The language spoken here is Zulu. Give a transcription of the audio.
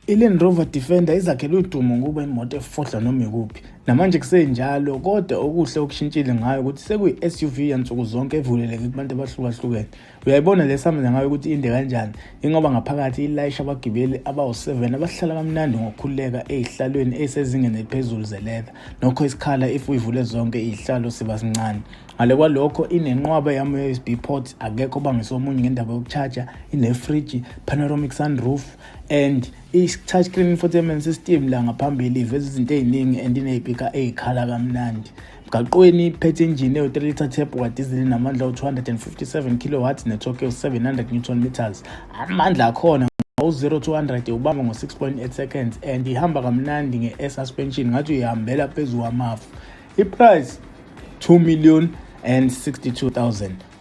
I-Land Rover Defender izakhele udumo ngokuba imoto efohla noma ikuphi. Namanje kusenjalo, kodwa okuhle okushintshile ngayo ukuthi sekuyi-SUV yansuku zonke evuleleke kubantu abahlukahlukene. Uyayibona le sihamba ngayo ukuthi inde kanjani, ingoba ngaphakathi ilayisha abagibeli abawu-7 abahlala kamnandi ngokukhululeka ey'hlalweni ey'sezingeni eliphezulu ze-leather. Nokho isikhala if uyivule zonke iy'hlalo siba sincane. Ngale kwalokho inenqwaba yama-USB port, akekho obangisa omunye ngendaba yoku-charge, inefriji, panoramic sunroof and i-touch screen infotainment system la ngaphambili iveza izinto ey'ningi and iney'pika ey'khala kamnandi. Emgaqweni iphethe injini ewu-3 litre turbo kadizili namandla awu-257 kilowatts ne-torque ewu-700 newton meters. Amandla akhona u-0 to 100 ubamba ngo-6.8 seconds and ihamba kamnandi nge-air suspension, ngathi uyihambela phezu kwamafu. I-price 2 million and 62,000.